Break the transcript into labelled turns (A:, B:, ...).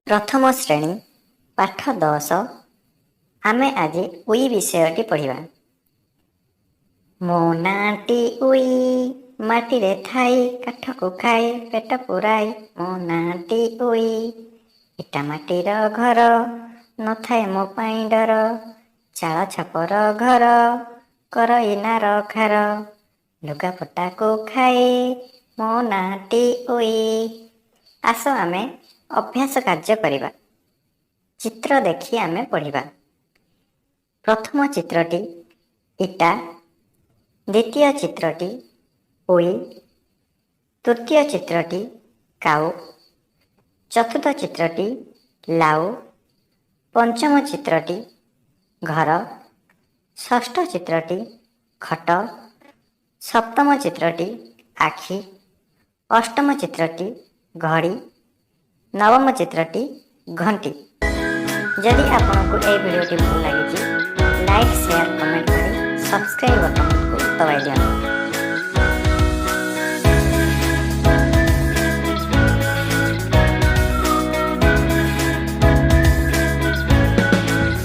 A: ପ୍ରଥମ ଶ୍ରେଣୀ, ପାଠ 10। ଆମେ ଆଜି ଉଇ ବିଷୟଟି ପଢ଼ିବା। ମୋ ନାଁଟି ଉଇ, ମାଟିରେ ଥାଇ, କାଠକୁ ଖାଇ ପେଟ ପୁରାଇ। ମୋ ନାଁଟି ଉଇ। ଇଟା ମାଟିର ଘର, ନଥାଏ ମୋ ପାଇଁ ଡର। ଚାଳ ଛପର ଘର, କରଇ ନାର ଖାର, ଲୁଗାପଟାକୁ ଖାଇ। ମୋ ନାଁଟି ଉଇ। ଆସ, ଆମେ ଅଭ୍ୟାସ କାର୍ଯ୍ୟ କରିବା। ଚିତ୍ର ଦେଖି ଆମେ ପଢ଼ିବା। ପ୍ରଥମ ଚିତ୍ରଟି ଇଟା, ଦ୍ୱିତୀୟ ଚିତ୍ରଟି ଉଇ, ତୃତୀୟ ଚିତ୍ରଟି କାଉ, ଚତୁର୍ଥ ଚିତ୍ରଟି ଲାଉ, ପଞ୍ଚମ ଚିତ୍ରଟି ଘର, ଷଷ୍ଠ ଚିତ୍ରଟି ଖଟ, ସପ୍ତମ ଚିତ୍ରଟି ଆଖି, ଅଷ୍ଟମ ଚିତ୍ରଟି ଘଡ଼ି, ନବମ ଚିତ୍ରଟି ଘଣ୍ଟି। ଯଦି ଆପଣଙ୍କୁ ଏହି ଭିଡ଼ିଓଟି ଭଲ ଲାଗିଛି, ଲାଇକ୍, ସେୟାର, କମେଣ୍ଟ କରି ସବସ୍କ୍ରାଇବ୍ ବଟନକୁ ଦବାଇ ଦିଅନ୍ତୁ।